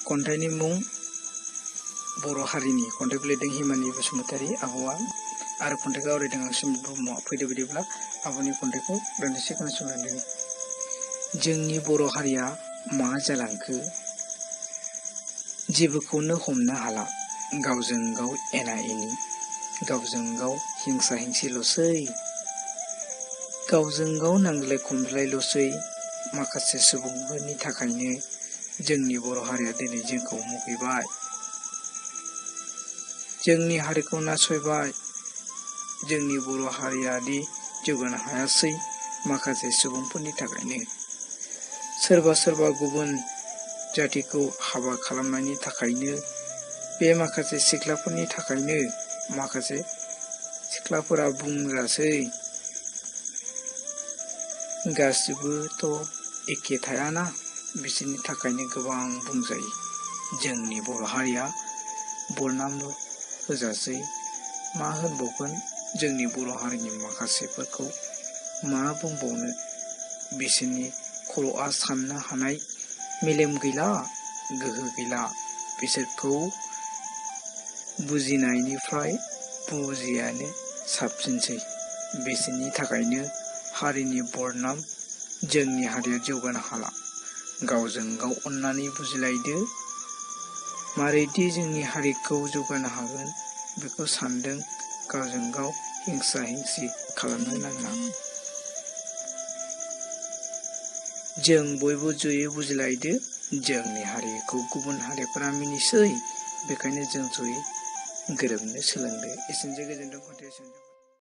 konthai मुं बर' हारिनि खन्थाइखौ लिरदों हिमानि बसुमतारी आब'आ आरो खन्थाइखौ आवरायदों आं ब्रह्मआ। फैदो बिदिब्ला आब'नि खन्थाइखौ दान्दिसे खोनासंलांदोनि। जोंनि बर' हारिया मा जालांखो जेबोखौनो हमनो हाला, गावजों गाव एना एनि, गावजों गाव हिंसा हिंसिल'सै, गावजों गाव नांज्लाय खमज्लायल'सै। माखासे सुबुंफोरनि थाखायनो जोंनि बर' हारिया दिनै जोंखौ मुगैबाय, जोंनि हारिखौ नासयबाय। जोंनि बर' हारियादि जौगानो हायासै माखासे सुबुंफोरनि थाखायनो। सोरबा सोरबा गुबुन जातिखौ हाबा खालामनायनि थाखायनो, बे माखासे सिख्लाफोरनि थाखायनो माखासे सिख्लाफोरा बुंजासै गासिबोथ' एखे थायाना, बिसोरनि थाखायनो गोबां बुंजायो। जोंनि बर' हारिया बरनाम होजासै। मा होनबावगोन जोंनि बर' हारिनि माखासेफोरखौ मा बुंबावनो, बिसोरनि खर'आ साननो हानाय मेलेम गैला, गोहो गैला। बिसोरखौ बुजिनायनिफ्राय बुजियानो साबसिनसै। बिसोरनि थाखायनो हारिनि बरनाम, जोंनि हारिया जौगानो हाला। गावजों गाव अननानै बुजिलायदो। मारैदि जोंनि हारिखौ जौगानो हागोन बेखौ सानदों, गावजों गाव हिंसा हिंसि खालामनो नाङा। जों बयबो जयै बुजिलायदो। जोंनि हारिखौ गुबुन हारिफोरा मिनिसै, बेखायनो जों जयै गोरोबनो सोलोंदो। एसेनोसै, गोजोनथों।